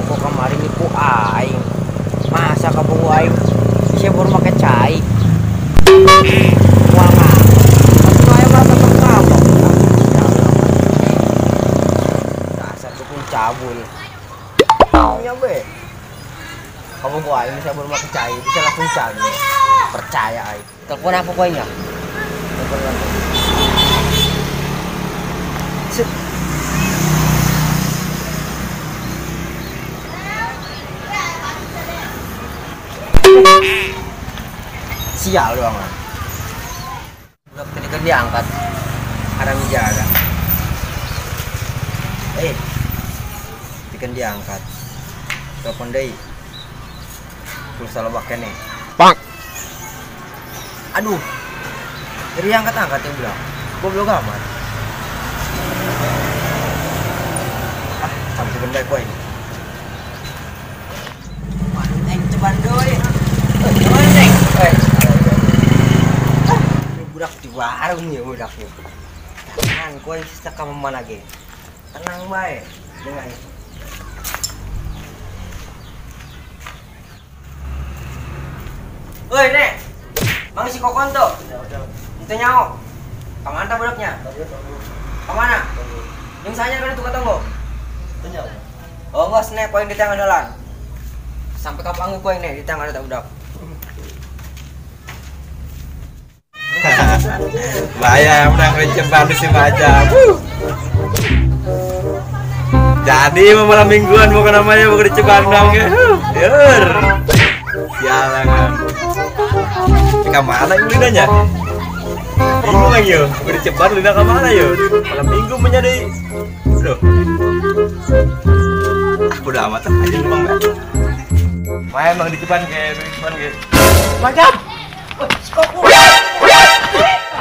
Koko kemarin nipu aing. Masa kabogo aing bisa baru make cai. Wah, tapi aing mah tetep kapok. Dasar dukun cabul. Nya be. Kabogo aing bisa baru make cai, bisa langsung cabul. Percaya aing. Telepon aku koe nya. Telepon aku. Sit. Sial doang. Budak tadi kan diangkat. Harami jaga. Tadi kan diangkat. Telepon deui. Pulsa lobak keneh. Pak. Aduh. Tadi angkat-angkat ya budak. Goblok amat. Ah, sampai benda koe ini. Waduh, aing ceban deui. Budak di warung ya budaknya. Tenang, kowe sisa kamu mana ge? Tenang bae, dengan. Woi, Nek. Mang si Kokon tuh. Itu nyao. Kamana budaknya? Kamana? Yang sanya kan itu ketemu. Oh, bos, Nek, kowe di tengah jalan. Sampai kapan kowe Nek di tengah ada budak? Bahaya menang ceban si macam. Jadi mau malam mingguan mau namanya mau di Cibandang ya. Yer. Sialan kan. Ke mana ibu lidahnya? Bingung lagi yo. Mau di Ceban lidah ke mana yo? Malam minggu menjadi. Aduh. Ah, bodo amat ah, aja bang. Main emang di Ceban ke, di Ceban ke. Macam. Woi, kok.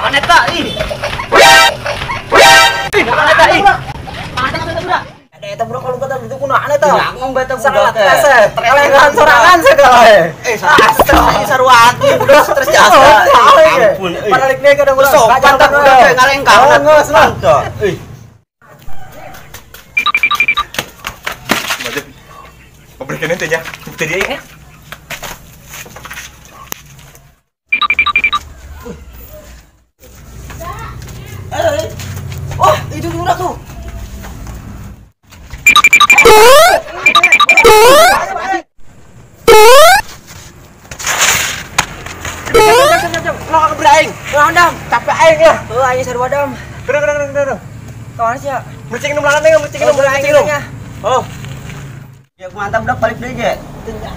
Aneta ih. Aneta ih. Ada eta budak kalau kata itu kunaon eta? Ngomong beta budak teh. Telegan sorangan segala. Eh, sarua atuh budak stres jasa. Ampun euy. Padalik nih kadang budak. Sopan tak budak teh ngalengkah. Geus lah. Euy. Maju. Paberikan ente nya. Bukti dia ya. Wah, itu budak tuh. Lo beraing, lo capek aing ya. Tuh aing sarua dam. Gerang. Kawan sih ya. Mercing num langan mercing num. Oh. Ya mantap budak balik deui ge.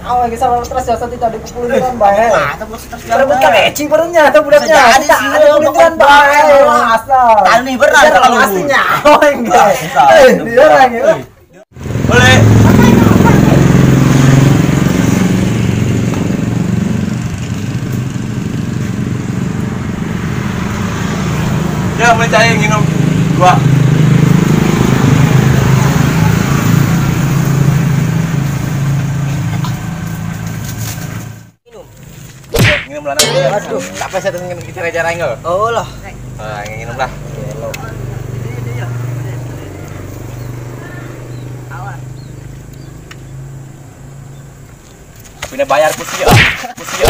Awal ge sarua stres jasa tidak dipukul kan bae. Mantap lu stres jasa. Rebut kecing perutnya atau budaknya. Jadi pukul bae. Asal. Tani benar kalau aslinya. Oh enggak. Dia lagi. Boleh. Ya, mulai cari minum dua. Minum. Minum lah. Aduh, apa sih dengan cara-cara enggak? Oh lah. Ah, minum lah. Gelo. Tapi bayar pusi ya. Pusi ya.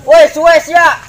Woi, suwe sia.